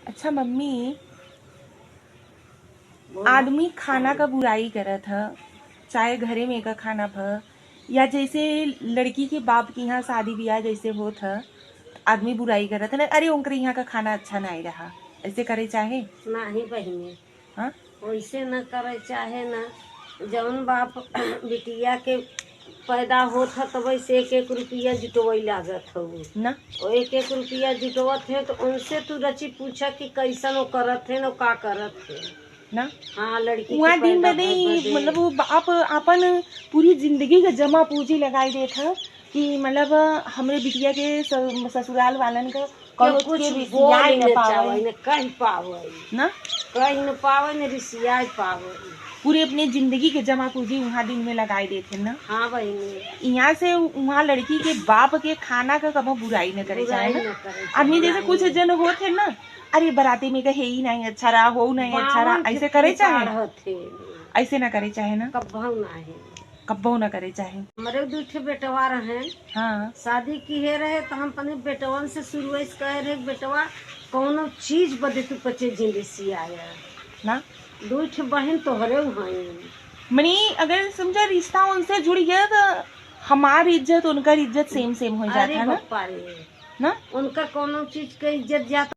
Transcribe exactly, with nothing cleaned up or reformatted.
अच्छा मम्मी, बोला। आदमी खाना का बुराई करत ह, चाहे घरे में का खाना भ, या जैसे लड़की के बाप के यहाँ शादी ब्याह जैसे होत ह, आदमी बुराई करत ह ना, "अरे, उनकरे यहाँ का खाना अच्छा नाहीं रहा", ऐसे करे चाहे? नाहीं बहिनी, हाँ? वैसे न करे चाहे ना। जौन बाप बिटिया के पैदा होत ह, तब से एक एक रुपया जुटवई लागत ह उ। ना। वो एक एक रुपया जुटवत है, तो उनसे तू रची पूछा कि कैसन वो करत है, न का करत है। ना। हाँ, लड़की के उहाँ दिन पैदा बदे भर बदे। मतलब, वो बाप अपन पूरी जिंदगी के जमा पूंजी लगाई देत ह कि मतलब, हमरे बिटिया के स-, ससुराल वालन का केहू कौनो कुछ के बोल रिसियाए न न पावे। चाहे, न कह पावे। ना? कह न पावे, न रिसियाए पावे। पूरे अपने जिंदगी के जमा पूंजी उहाँ दिन में लगाए देत है ना। हाँ बहिनी। यहाँ से उहाँ लड़की के बाप के खाना का कबो बुराई न करे बुराई चाहे ना। न करे चाहे, आदमी जैसे नहीं। कुछ जन होत है ना, "अरे, बराती में का हे ही नहीं अच्छा रहा, हो नहीं अच्छा रहा", बावन ऐसे के करे चाहे? पार होत है। ऐसे ना करे चाहे ना। कब्बहू नाही। कब्बो ना करे चाहे। हमरे दू ठे बेटवा रहे। हाँ। शादी किहे रहे तो हम अपने बेटवन से शुरुए से कहे रहे, "बेटवा, कौनो चीज बदे तू पचे जिन रिसियाया ना। दू ठे बहिन तोहरे उहाँ।" मनी अगर समझा रिश्ता उनसे जुड़ गया तो हमार इज्जत, उनकर इज्जत same same हो जात अरे है ना। बप्पा रे। ना? उनका कौनो चीज के इज्जत जात